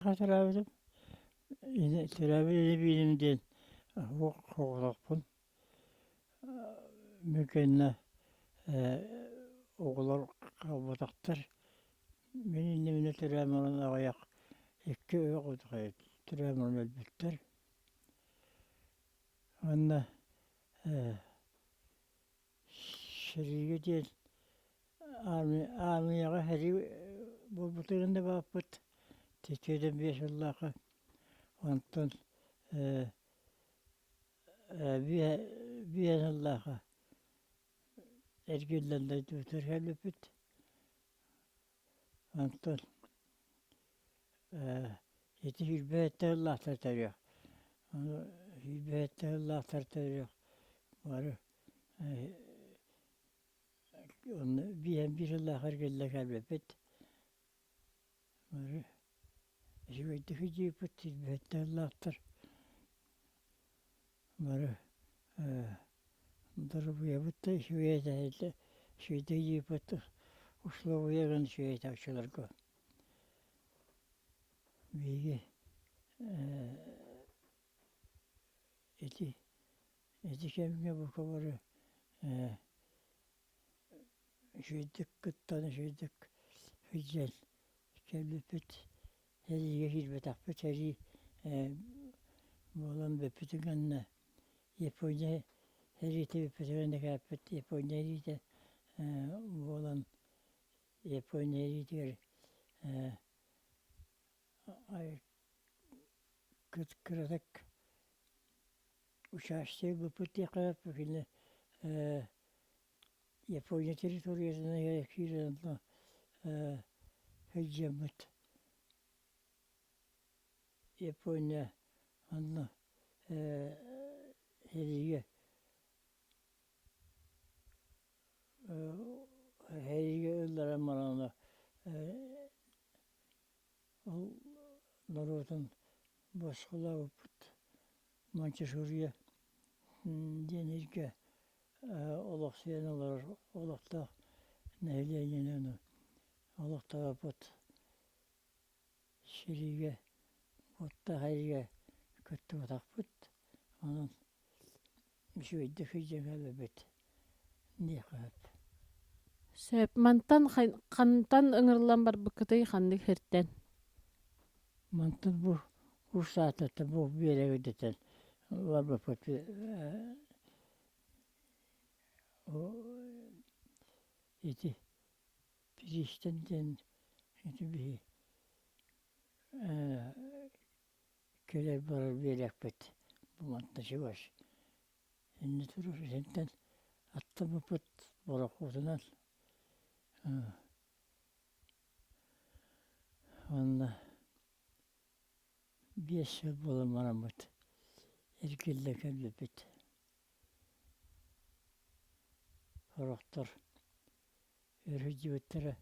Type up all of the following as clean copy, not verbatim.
сыллаахха төрөөбүтүм. Төрөөбүт ини-бииним диэн соҕотохпун. Мин кэннэ оҕолор хаалбатахтар. Мин иннибинэ төрөөн баран аҕыйах икки оҕо төрөөн баран өлбүттэр. Уонна Сэриигэ диэн аармыйаҕа сэрии буолбутугар да бааппыт 75 сыллаахха. Онтон биэс сыллаахха эргиллэн дойдубутугар кэлбиппит. Онтон ити сүүрбэ сэттэ сыллаахтар төрүөх. Ону 27 сыллаахтар төрүөх бары онно биэһэн биир сыллаах эргиллэ кэлбиппит. Бары үчүгэйдик сылдьыбыппыт 27 сыллаахтар. Бары доруобуйабыт да үчүгэй этэ, үчүгэйдик сылдьыбыппыт, условия гын үчүгэй этэ оччолорго. Биһиги ити ити кэмҥэ бука бары үчүгэйдик кыттан, үчүгэйдик сылдьан кэлбиппит, сэриигэ киирбэтэхпит, сэрии буолан бүппүтүн кэннэ Япония сэриитэ бүппүтүн кэннэ кээппит Япония сэриитэ буолан Япония сэриитигэр кыратык участие ылбыппыт диэххэ сөп кини Япония территориятынан киирэн онно сылдьаммыт Япония онно сэриигэ Эһиги ылларан баран ол норуотун босхолообуппут Манчжурия диэн сиргэ олохсуйан олорор олохтоох нэһилиэнньэни олохтообуппут. Сэриигэ уоттаах эриигэ кыттыбатахпыт, онон үчүгэйдик сылдьан кэлбиппит диэххэ сөп. Сөп. Мантан хантан ыҥырыллан барбыккытый, ханнык сиртэн? Мантан бу Уус-Аататтан бу биэрэги барбыппыт ити Бириистэн диэн ити биһи кэлэр-барар биэрэкпит бу манна чугас. Инньэ турар итинтэн аттаммыппыт борохуотунан уонна 5 сыл буолан бараммыт эргиллэн кэлбиппит. Сорохтор өр сылдьыбыттара,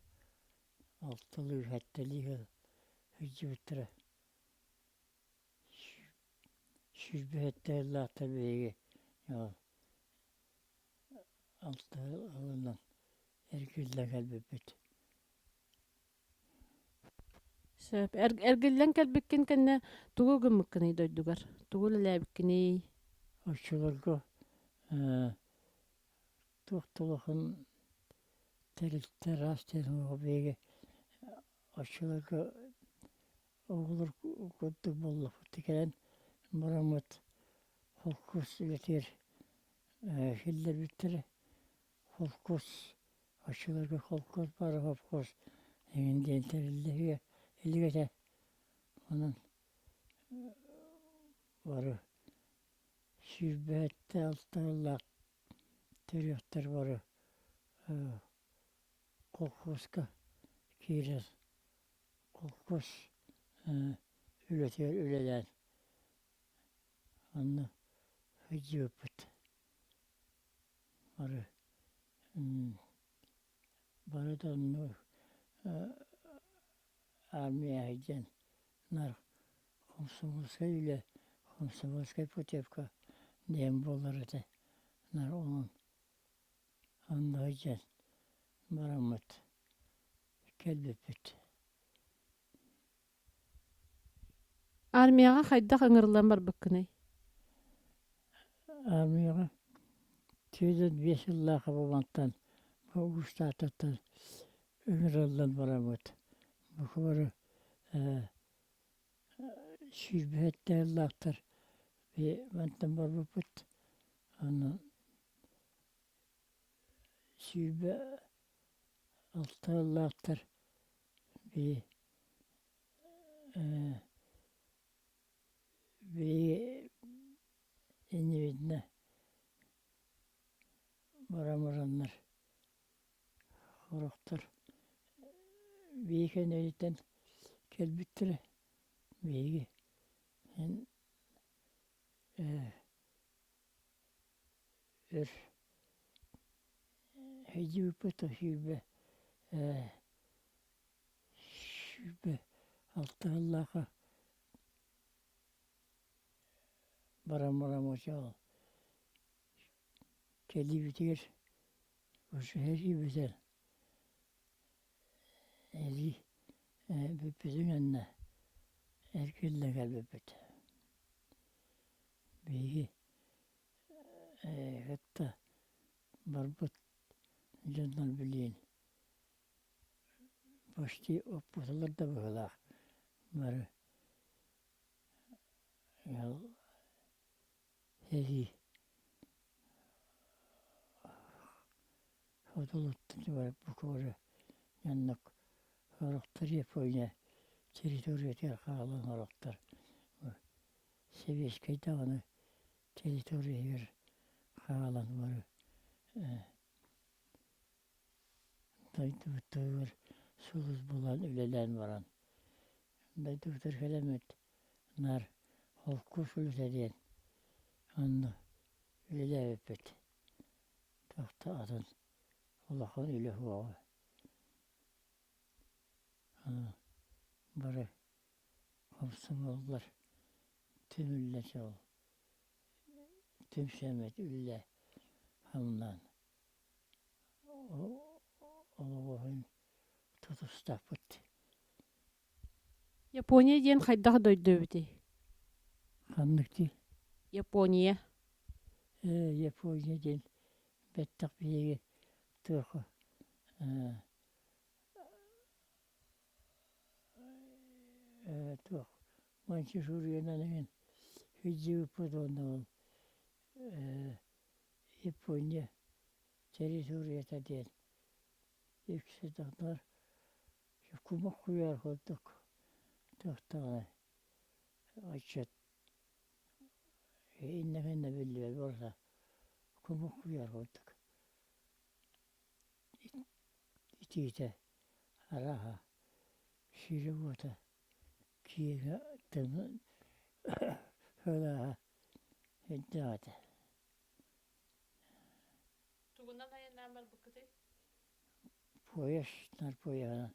алталыы, сэттэлии сыл сылдьыбыттара. 27 сыллаахтар биһиги алта сылынан эргиллэн кэлбиппит. Сөп. Эргиллэн кэлбиккин кэннэ тугу гыммыккыный дойдугар? Тугу үлэлээбиккиний? Оччолорго туох да улахан тэрилтэ араас диэн биһиги оччолорго оҕолор курдук буоллахпыт кэлэн бараммыт холкуос үлэтигэр киллэрбиттэрэ. Холкуос Оччолорго холкуос баара холкуос эҥин диэн тэриллэ илик этэ. Онон бары 27 сыллаах төрүөхтэр бары колхуоска киирэн холкуос үлэтигэр үлэлээн онно сылдьыбыппыт. Бары бары да онно армия сылдьан наар комсомольскай үлэ, комсомольскай путевка диэн буолар этэ. Наар онон онно сылдьан бараммыт кэлбиппит. Армияҕа хайдах ыҥырыллан барбыккыный? Армияҕа 45 сыллаах мантан бу Уустаататтан ыҥырыллан бараммыт. Бука бары 27 сыллаахтар мантан барбыппыт. Аны 26 сыллаахтар биһиги иннибитинэ баран бараннар сорохтор биһиги кэннибититтэн кэлбиттэрэ биһиги өр сылдьыбыппыт 26 сыллаахха баран баран кэлиибитигэр сэрии бүтэн эрии бүппүтүн кэннэ эргиллэн кэлбиппит. Биһиги кытта барбыт дьоннор билиэн почти оппуталар да быһыылаах бары сэрии содулуттан бука оннук сорохтор Япония территориятыгар хаалан сорохтор сэбиэскэй даҕаны территориятыгар хаалан бары дойдубутугар сулус булан үлэлээн баран дойдубутугар кэлэммит наар холкуос үлэтэ диэн онно үлэлээбиппит туох да атын улахан үлэ суоҕа бары комсомоллар түмүллэн сол түмсэммит үлэ хамнаан олоҕун тутустахпыт. Япония диэн хайдах дойду эбитий? Ханнык дии? Япония. Япония диэн бэттэх биһиги туох туох Маньчжуриянан эҥин сылдьыбыппыт уонна ол Япония территорията диэн үксэ дьоннор кумах куйаар курдук туохтаҕына ыччат иннэ-кэннэ биллибэт буолла кумах куйаар курдук итиитэ арааһа сирэ-уота киэҥэ сылааһа сүрдээх этэ. Тугунан айаннаан барбыккытый? Поезд наар поеһынан.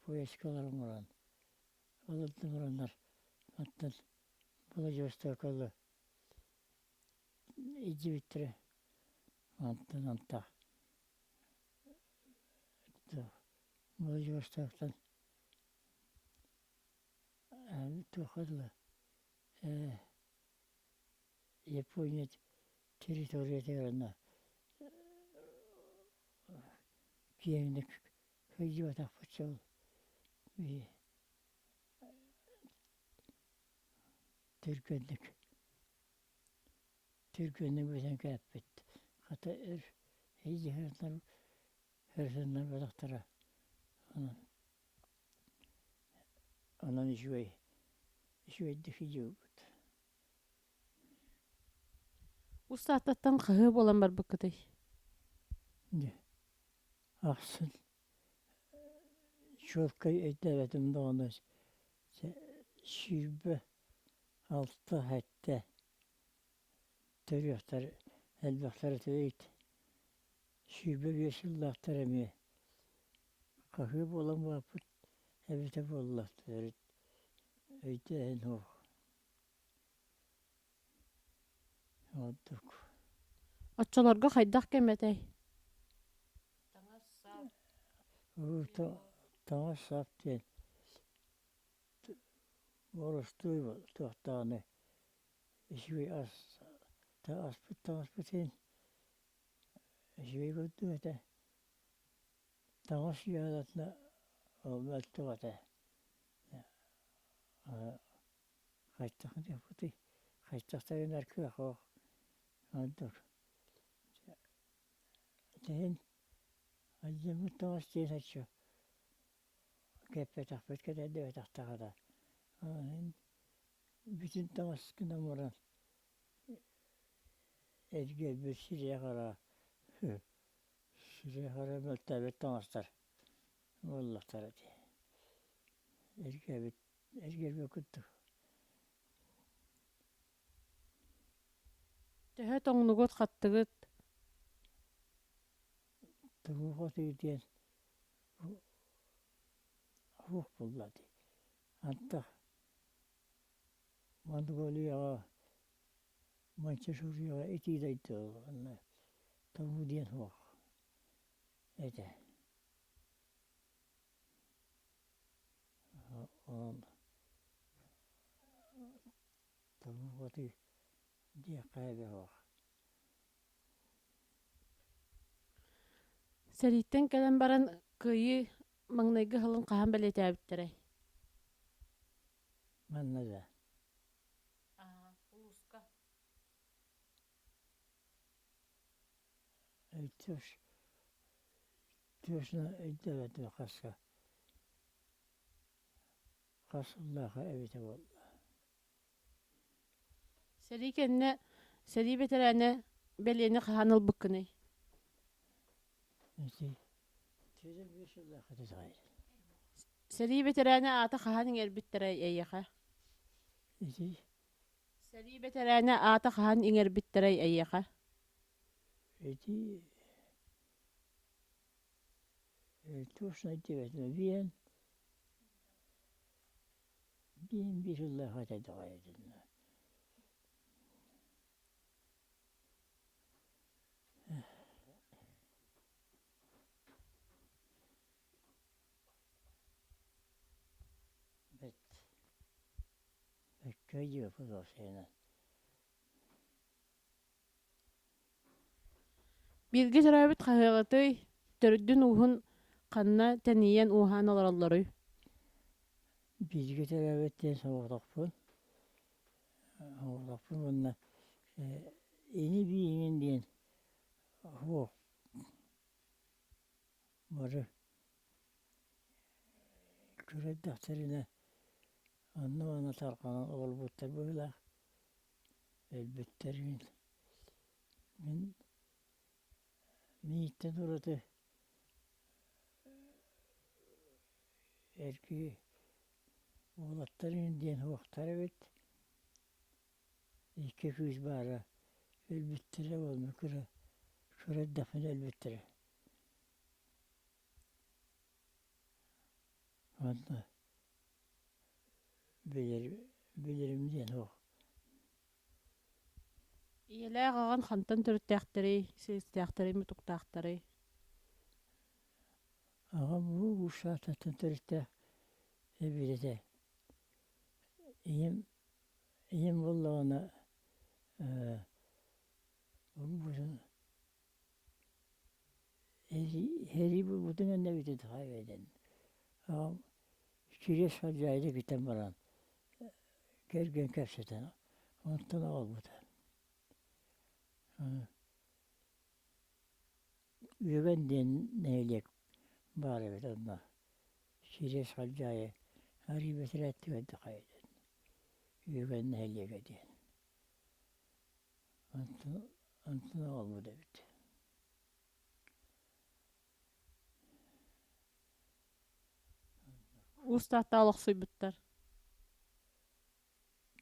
Поездка олорон баран, олордон бараннар мантан Владивостокка илдьибиттэрэ. Мантан антах Владивостоктан туохха дылы Япония территориятыгар онно киэҥник сылдьыбатахпыт сол түргэнник түргэнник бүтэн кээппит хата өр сырсыннарбатахтара онон онон үчүгэй үчүгэйдик сылдьыбыппыт. Устааттаттан хаһыа буолан барбыккытый? Дьэ, ахсын чуолкай өйдөөбөтүм даҕаны 26 сэттэ төрүөхтэр элбэхтэр этибит. 25 сыллаахтар эмиэ хаһыы буолан бааппыт эбитэ буолла төрүт өйдөөһүн суох. Ордук. Оччолорго хайдах кэм этэй? Таҥас-сап диэн. Боростуой туохтааҕыны үчүгэй ас аспыт таҥаспыт иһин үчүгэй курдук этэ. Таҥас дьыалатына ол мөлтөх этэ. Хайдах диэхпитий, хайдах сайынар кыах суох. Онтук иһин алдьаммыт таҥас диэн соччо кэппэтэхпит, кэтэрдибэтэхтэҕинэ ол иһин бүтүн таҥас гынан баран эргэрбит сирэйэ-хараҕа сирэйэ-хараҕа мөлтөөбүт таҥастар буоллахтара дии. Эргээбит эргэрбит курдук. Төһө тоҥнугут, хаттыгыт? Тоҥуу хотуй диэн суох буолла дии. Антах Монголияҕа Маньчжурияҕа итии дойду онно тоҥуу диэн суох этэ. Онон тоҥуу хотуй диэххэ эбэ суох. Сэрииттэн кэлэн баран Кыайыы маҥнайгы сылын хаһан бэлиэтээбиттэрэй? Манна да Улууска. Точно өйдөөбөтүм хаска хас сыллаахха эбитэ буолла. Сэрии кэннэ сэрии бэтэрээнэ бэлиэни хаһан ылбыккыный? Ити 25 сыллаахха тутаҕай. Сэрии бэтэрээнэ аата хаһан иҥэрбиттэрэй эйиэхэ? Ити Сэрии бэтэрээнэ аата хаһан иҥэрбиттэрэй эйиэхэ? Ити точно өйдөөбөтүм биэн биэн биир сыллаах этэ даҕайытынна. Бэт бэккэ өйдүөппүт уопсайынан. Бииргэ төрөөбүт хаһыаҕытый, төрдүн-ууһун ханна тэнийэн ууһаан олороллоруй? Бииргэ төрөөбүт диэн соҕотохпун. Соҕотохпун уонна ини-бииҥин диэн суох. Бары кыра эрдэхтэринэ онно-манна тарҕанан олорбуттар быһыылаах. Өлбүттэрин мин мииттэн ураты эргии уолаттар диэн суохтар эбит. Икки кыыс баара өлбүттэрэ уонна кыра кыра эрдэхпинэ өлбүттэрэ. Уонна билэр билэрим диэн суох. Ийэлээх аҕан хантан төрүттээхтэрий, силистээхтэрий, мутуктаахтарый? Аҕам уу Ушататтан төрүттээх эбит этэ. Ийэм ийэм буоллаҕына ээ бутун Сэрии буолбутун кэннэ эбитэ хайа Аҕам кириэс халдьаайыны кытан баран кэргэн кэпсэтэн онтон аҕалбыта. Үөгэн диэн нэһилиэк баар эбит онно Кириэс Халдьаайы арыы бэтэрээттигэр да хайа диэн Үөгэн нэһилиэгэ диэн. Онтон онтон аҕалбыт эбит. Уус Таатта олохсуйбуттар.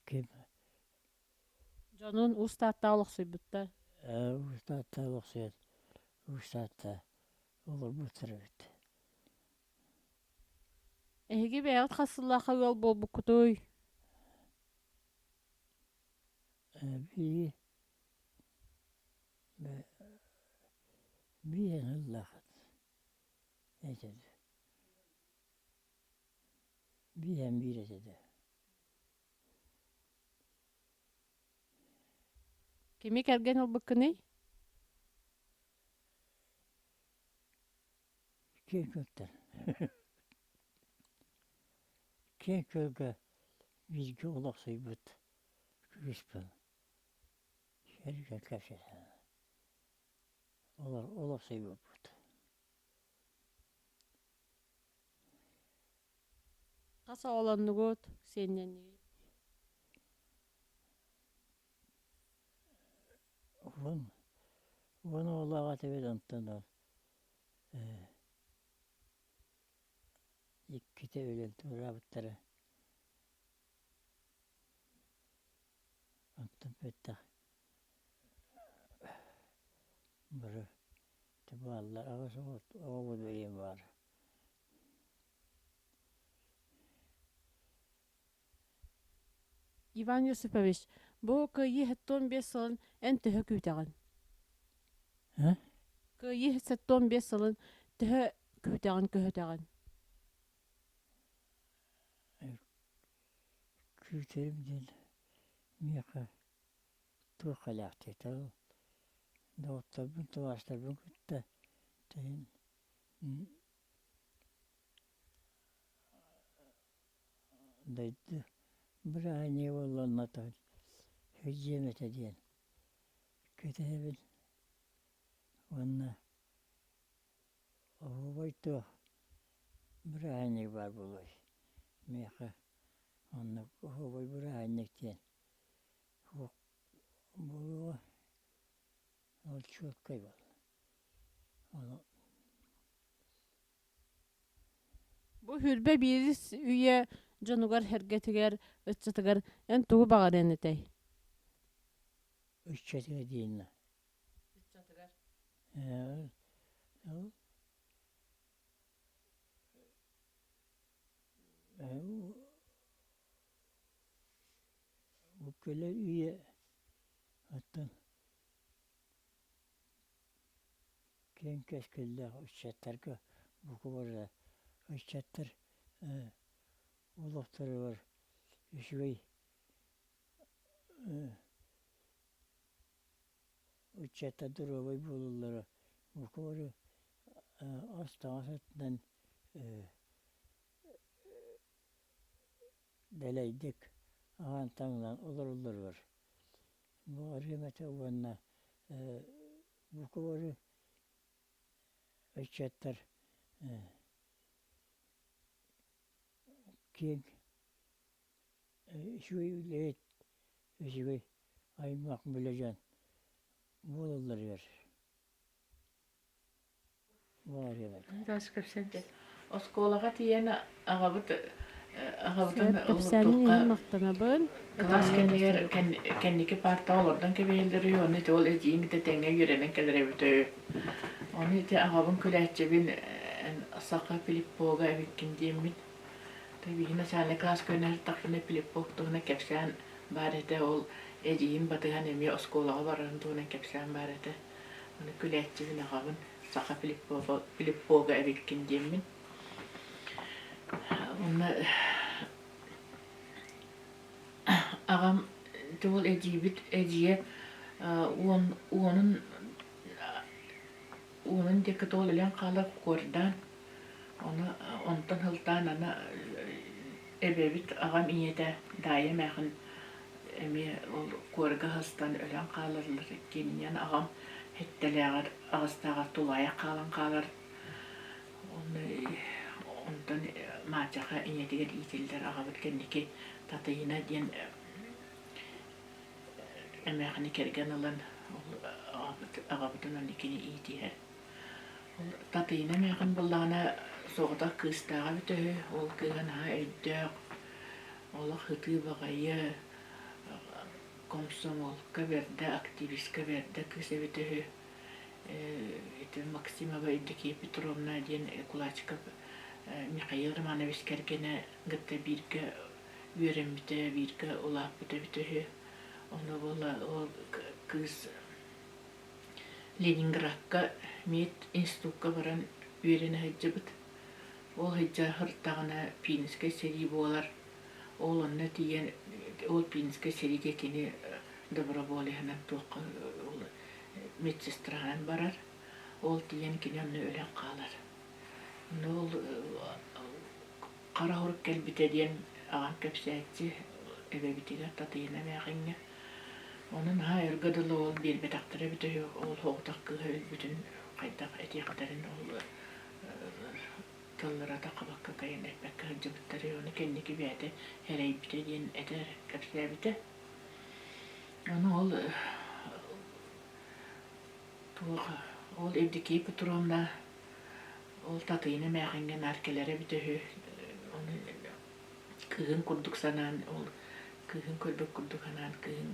Ким? Дьонун Уус Таатта олохсуйбуттар. Уус Таатта олохсуйан Уус Таатта олорбуттар эбит. Эһиги бэйэҕит хас сыллаахха ыал буолбуккутуй? Биһиги биир сыллаахыт этэ. Биирэн биир этэ. Кими кэргэн ылбыккыный? Киэҥ күөлтэн. Киэҥ күөлгэ бииргэ олохсуйбут кыыспын эргэ кэпсэтэн олохсуйбуппут. Хас оҕолоннугут, сиэннэннигит? Уон, уон оҕолоох этибит онтон иккитэ өлөн туораабыттара. Онтон бэттэх бары бааллар аҕыс оҕобут билигин баар. Иван Юсупович, бу Кыайыы 75 сылын эн төһө күүтэҕин? Э? Кыайыы 75 сылын төһө күүтэҕин, көһүтэҕин? Күүтэрим диэн миэхэ туох кэлээхтий доҕотторбун, табаарыстарбын кытта тэһин Дойду бырааһынньыга буолла сылдьыам этэ диэн кэтэһэбин уонна оһуобай туох бырааһынньык баар буолуой миэхэ оннук оһуобай бырааһынньык диэн суох буолуоҕа ол чуолкай буолла ону Бу сүүрбэ биирис үйэ дьонугар-сэргэтигэр, ыччатыгар эн тугу баҕарыан этэй? Ыччатыгар диэннэ. Ыччатыгар. Бу кэлэр үйэ оттон Киэҥ кэскиллээх ыччаттарга бука барыта ыччаттар олохторугар үчүгэй ыччаттар доруобай буолаллара бука бары ас-таҥас өттүнэн дэлэйдик аһаан-таҥнан олороллоругар бу арыым этэ уонна Бука бары ыччаттар киэҥ үчүгэй үлэһит, үчүгэй аймах билэ дьон буолалларыгар Оскуолаҕа тиийэн аҕабыт аҕабытын Сөп, кэпсээниҥ туохха иһин махтанабын. кылаас Этэҥҥэ кэннигэр сырыт. кэнники паартаҕа олордон кэбиһэллэр үһү, ону ити ол эдьиийим ити тэҥҥэ үөрэнэн кэлэр эбитэ үһү. Ону ити аҕабын күлээччибин саха Филиппога эбиккин диэммин. Биһи начальник кылаас көнө сырыттахпына Филиппов туһунан кэпсээн баар этэ, ол эдьиийим батыһан эмиэ оскуолаҕа барарын туһунан кэпсээн баар этэ. Ону күлээччибин аҕабын саха Филиппога эбиккин диэммин. Уонна аҕам ол эдьиийбит эдьиийэ уон уонун уонун диэки тоҕо өлөн хаалар куордаан ону онтон сылтаан аны эбэбит аҕам ийэтэ Даайа эмээхин эмиэ ол куорга сыстан өлөн хаалаллар иккиэнинэн аҕам сэттэлээҕэр аҕыстааҕар тулаайах хаалан хаалар Онно онтон Маачаха ийэтигэр иитиллэр аҕабыт кэнники Татыйына диэн эмээхини кэргэн ылан ол аҕабытын онно кини иитиһэр. Ол Татыйына эмээхин буоллаҕына соҕотох кыыстааҕа эбитэ үһү. Ол кыыһа наһаа өйдөөх, олох ытыы баҕайы, комсомолка бэрдэ, активистка бэрдэ кыыс эбитэ үһү. Ити Максимова Евдокия Петровна диэн Кулачиков Михаил Романович кэргэнэ кытта бииргэ үөрэммитэ, бииргэ улааппыта эбитэ үһү. Ону буола ол кыыс Ленинградка мединститукка баран үөрэнэ сылдьыбыт. Ол сылдьа сырыттаҕына Пинскэй сэрии буолар. Ол онно тиийэн ол Пинскэй сэриигэ кини. Доброволеһынан туохха ол медсестранан барар. Ол тиийэн кини онно өлөн хаалар. Онно ол хара хорук кэлбитэ диэн аҕам кэпсээччи эбэбитигэр Татыйына эмээхиҥҥэ. Ону наһаа өргө дылы ол биэрбэтэхтэрэ эбитэ үһү, ол соҕотох кыыһа өлбүтүн хайдах этиэхтэрин ол тыллара таххыбакка кыайан эппэккэ сылдьыбыттар үһү. Ону кэнники бэйэтэ эрэйбитэ диэн этэр кэпсээбитэ. Ону ол туох ол Евдокия Петровна ол Татыйына эмээхиҥҥэ наар кэлэрэ эбитэ үһү. Ону кыыһын курдук санаан ол кыыһын көрбүт курдук санаан кыыһын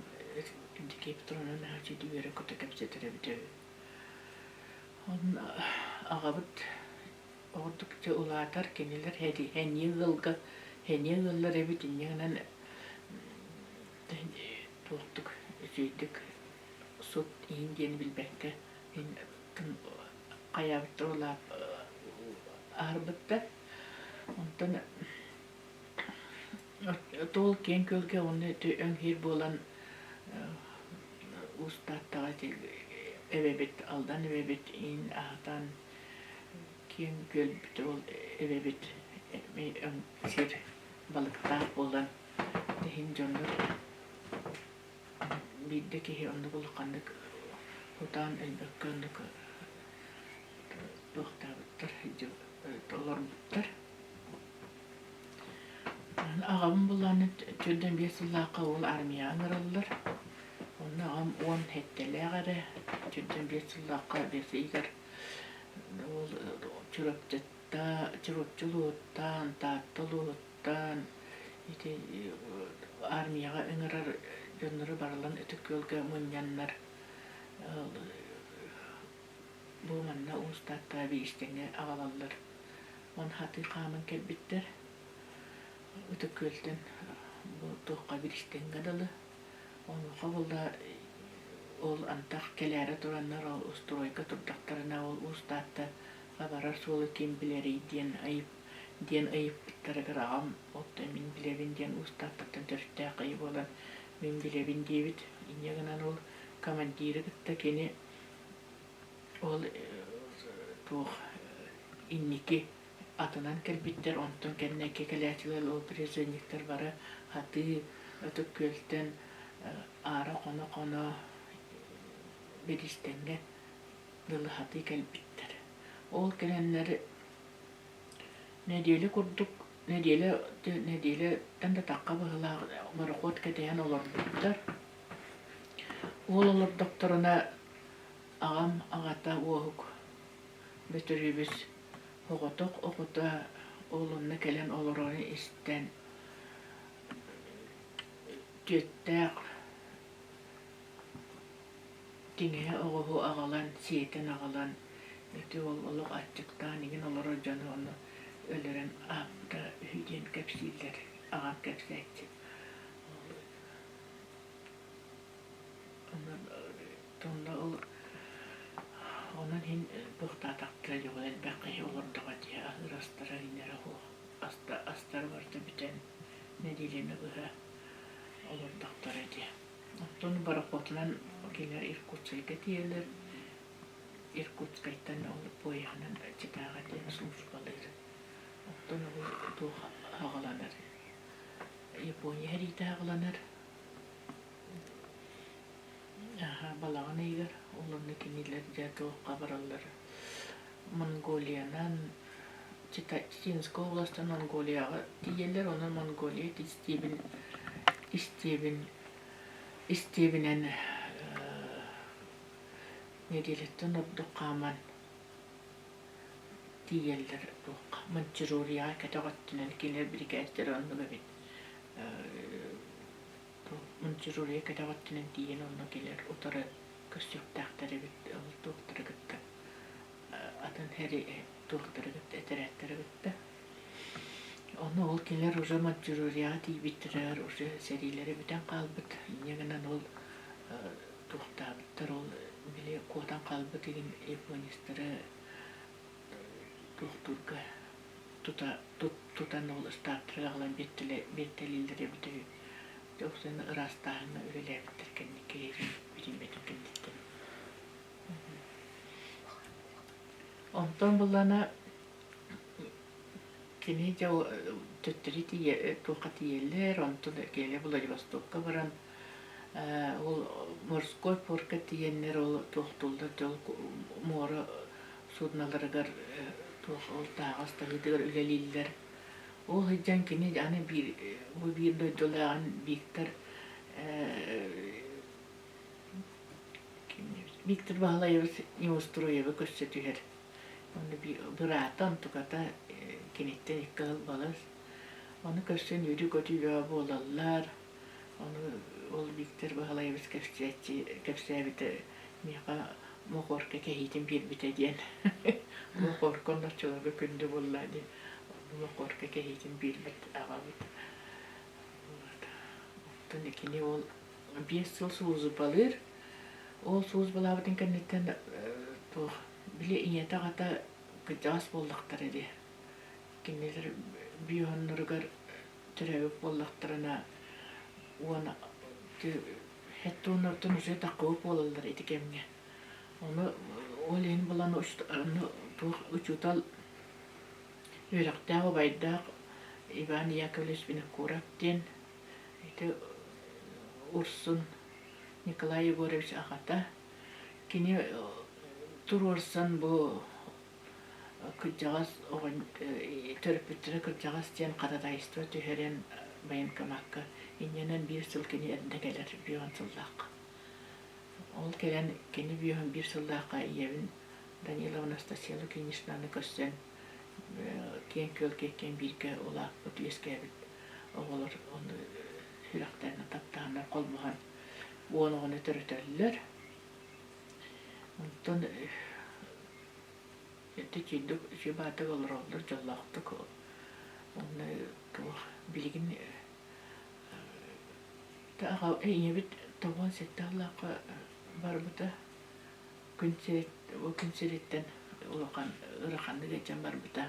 Евдокия Петровна наһаа үчүгэй үөрэ-көтө кэпсэтэрэ эбитэ үһү. Онно аҕабыт ордук дьэ улаатар кинилэр сэниэ ыалга сэниэ ыаллар эбит инньэ гынан туохтук үчүгэйдик сут иһин диэн билбэккэ хайаабыттар улаап аһарбыттар. Онтон Туол киэҥ күөлгэ уонна өҥ-иир буолан Уус Тааттаҕа эбэбит Алдан эбэбит иин аһатан киэҥ күөлбүт ол эбэбит өҥ сир балыктаах буолан иһин дьоннор биирдэ киһи оннук улаханнык кутаан өлбөккө оннук туохтаабыттар олорбуттар. Аҕабын буллаҕына 45 сыллаахха уол армияҕа ыҥыраллар. Онно аҕам 17-лээх эрэ, 45 сыллаахха бэс ыйыгар уол Чурапчытта, Чурапчы улууһуттан, Таатта улууһуттан ити армияҕа ыҥырар дьоннору барыларын Ытык Күөлгэ мунньаннар бу манна Уус Тааттаҕа бириистэҥҥэ аҕалаллар. Уон хатыы хааман кэлбиттэр. Ытык Күөлтэн бу туохха бириистэҥҥэ дылы. Онуоха буолла ол антах кэлээри тураннар ол устуруойга турдахтарына ол Уус Таатта барар суолу ким билэрий диэн ыйып диэн ыйыппыттарыгар аҕам оттон мин билэбин диэн Уус Тааттаттан төрүттээх киһи буолан мин билэбин диэбит. Инньэ гынан ол командиры кытта кини Ол туох инники атынан кэлбиттэр, онтон кэнники кэлээччилэр ол призывниктар бары хатыы Ытык Күөлтэн аара хоно-хоно Биристэҥҥэ дылы хатыы кэлбиттэр. Ол кэлэннэр нэдиэлэ курдук нэдиэлэ нэдиэлэттэн да тахха быһыылаах борохуот кэтэһэн олорбуттар. Ол олордохторуна Аҕам аҕата Уоһук Бөтүрүөбүс оҕотох оҕото ол онно кэлэн олорорун истэн түөттээх тиҥэһэ оҕуһу аҕалан, сиэтэн аҕалан ити ол олох аччыктаан игин олорор дьону ону өлөрөн аһаппыта үһү диэн кэпсииллэр, аҕам кэпсээччи. Онно ол онон иһин туохтаатахтара дьоҕун элбэх киһи олордоҕо дии аһыыр астара иҥнэрэ суох астара барыта бүтэн нэдиэлэни быһа олордохторо дии. Оттон борохуотунан кинилэр Иркутскайга тиийэллэр. Иркутскайтан ол поеһынан Читаҕа диэн службалыыр. Оттон ол туох аҕаланар Япония сэриитэ аҕаланар. Балаҕан ыйыгар ол онно кинилэр дьэ туохха бараллар Монголиянан Читинскэй областан Монголияҕа тиийэллэр, онон Монголия истиэбин истиэбин истиэбинэн нэдиэлэттэн ордук хааман тиийэллэр туохха Маньчжурияҕа кэтэх өттүнэн кинилэр бирикээстэрэ оннук эбит Маньчжурия кэтэх өттүнэн тиийэн онно кэлэр утары көрсүөхтээхтэр эбит ол туохтары кытта атын туохтары кытта этэрээттэри кытта. Ону ол кинилэр уже Маньчжурияҕа тиийбиттэригэр уже сэриилэрэ бүтэн хаалбыт. Инньэ гынан ол туохтаабыттар ол били куотан хаалбыт игин японецтары туохтуурга тута тутан ол ыстааптары аҕалан биэртэлииллэр эбитэ үһү. Уопсайынан ыраастааһыҥҥа үлэлээбиттэр кэнники билиммэтин кэнниттэн. Онтон буллана кини дьэ төттөрү тиийэ туохха тиийэллэр, онтон кинилэр Владивостокка баран ол морской порка тиийэннэр ол туохтууллар дьол муора судноларыгар туох ол таһаҕас таһыытыгар үлэлииллэр. Ол сылдьан кини аны биир бу биир дойдулааҕын Виктор Виктор Баһылайабыс Неустроевы көрсө түһэр. Ону быраата онтуката киниттэн икки ыал балыс. Ону көрсөн үөрүү-көтүү бөҕө буолаллар. Ону ол Виктор Баһылайабыс кэпсээччи кэпсээбитэ миэхэ мохуорка кэһиитин биэрбитэ диэн. Мохуорка онно оччолорго күндү буолла диэн. Мохуорка кэһиитин биэрбит аҕабыт. Оттон кини ол 5 сыл службалыыр. Ол службалаабытын кэнниттэн туох били ийэтэ аҕата кырдьаҕас буоллахтара дии. Кинилэр биоһонноругар төрөөбүт буоллахтарына уон хеттууннартан уже таххыбыт буолаллар ити кэмҥэ. Ону ол иһин булан туох учуутал үөрэхтээх убайдаах Иван Яковлевич Винокуров диэн ити Урсун Николай Егорович аҕата кини туруорсан бу кырдьаҕас оҕо төрөппүттэрэ кырдьаҕас диэн ходатайство түһэрэн военкомакка инньэнэн биир сыл кини эрдэ кэлэр бүөҕүн сыллаахха. Ол кэлэн кини бүөҕүн биир сыллаахха ийэбин Данилова Анастасия Лукиничнаны көрсөн Киэҥ Күөл киэккэн бииргэ улааппыт үөскээбит оҕолор ону сүрэхтэринэн таптааннар холбоһон 10 оҕону төрөтөллөр. Онтон ити чүйдүк үчүгэй олороллор дьоллоохтук. Онно туох билигин ийэбит 97 сыллаахха барбыта. Күн күн сириттэн улахан ыараханнык ыалдьан барбыта.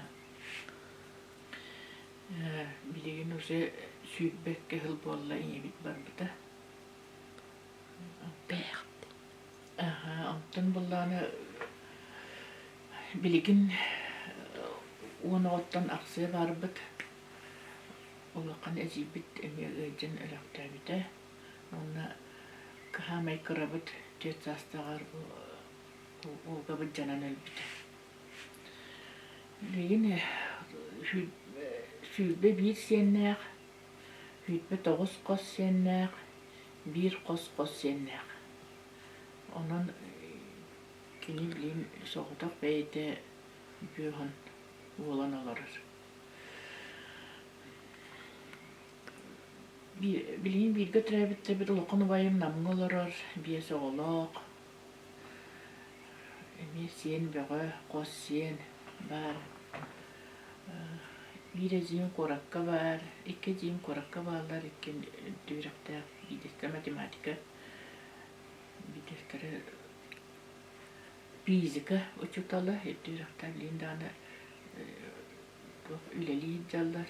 Билигин уже 22 сыл буолла ийэбит барбыта. Онтон буоллаҕына билигин 10 оҕоттон ахсыа баарбыт. Улахан эдьиийбит эмиэ ыалдьан өлөхтөөбүтэ. Уонна хаамай кырабыт түөрт саастааҕар ууга былдьанан өлбүтэ. Билигин 21 сиэннээх, 29 хос сиэннээх, биир хос-хос сиэннээх. Онон кини билигин соҕотох бэйэтэ бүөһүн буолан олорор. Билигин бииргэ төрөөбүттэрбит улахан убайым Намҥа олорор, биэс оҕолоох, эмиэ сиэн бөҕө, хос сиэн баар. Биир эдьиийим куоракка баар, икки эдьиийим куоракка бааллар, икки үөрэхтээх, биирдэстэрэ математика, биирдэстэрэ физика учуутала, үрдүк үөрэхтээх билигин даҕаны туох үлэлии сылдьаллар.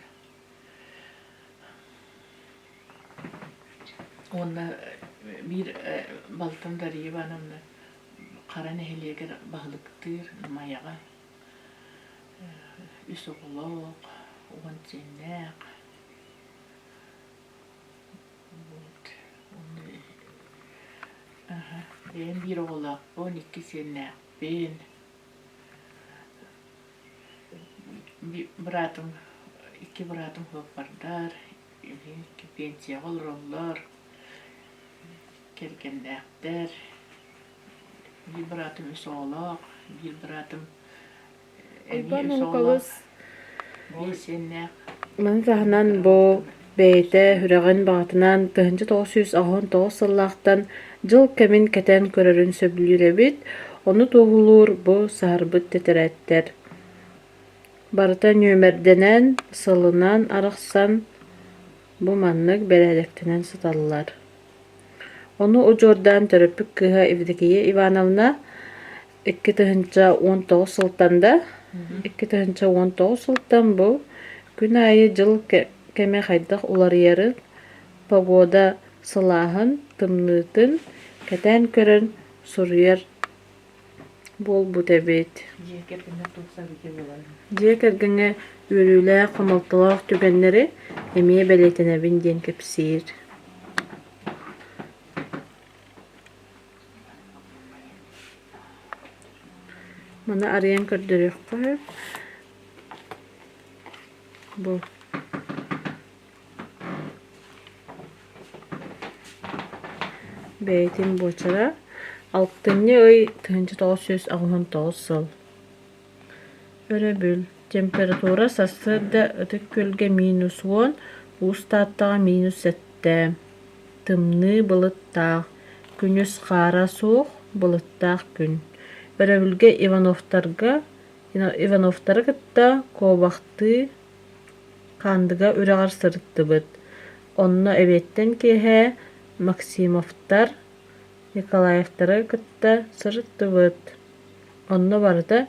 Уонна биир балтым Дарья Ивановна Хара нэһилиэгэр баһылыктыыр Майаҕа үс оҕолоох, 10 сиэннээх. Вот. Бэйэм биир оҕолоохпун, икки сиэннээхпин. Быраатым, икки быраатым суоппардар, пенсияҕа олороллор, кэргэннээхтэр. Биир быраатым үс оҕолоох, биир быраатым эмиэ Уйбаан үс оҕолоох, Уҥукабыс биир сиэннээх. Маны таһынан бу бэйэтэ сүрэҕин баҕатынан 1989 сыллаахтан дьыл кэмин кэтээн көрөрүн сөбүлүүр эбит, ону туоһулуур бу саһарбыт тэтэрээттэр. Барыта нүөмэрдэнэн, сылынан арахсан бу маннык бэрээдэктэнэн сыталлар. Ону удьуордаан төрөппүт кыыһа Евдокия Ивановна 2019 сылтан да 2019 сылтан бу күн аайы дьыл кэмэ хайдах уларыйарын погода сылааһын, тымныытын кэтээн көрөн суруйар буолбут эбит. Дьиэ кэргэҥҥэ туох событие буоларын. Дьиэ кэргэҥҥэ үөрүүлээх, хомолтолоох түгэннэри эмиэ бэлиэтэнэбин диэн кэпсиир. Маны арыйан көрдөрүөххэ сөп. Бу бэйэтин буочара алтынньы ый 1989 сыл. Өрөбүл. Температура сарсыарда Ытык Күөлгэ минус 10, Уус Тааттаҕа минус 7. Тымныы былыттаах, күнүс хаара суох, былыттаах күн. Өрөбүлгэ Ивановтарга Ивановтары кытта куобахтыы Хаандыга үрэҕэр сырыттыбыт. Онно эбиэттэн киэһэ Максимовтар Николаевтары кытта сырыттыбыт. Онно барыта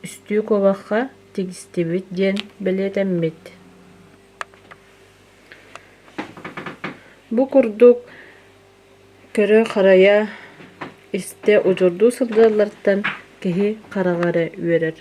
үстүү куобахха тигистибит диэн бэлиэтэммит. Бу курдук көрө-харайа, истэ удьурдуу сылдьалларыттан киһи хараҕа эрэ үөрэр.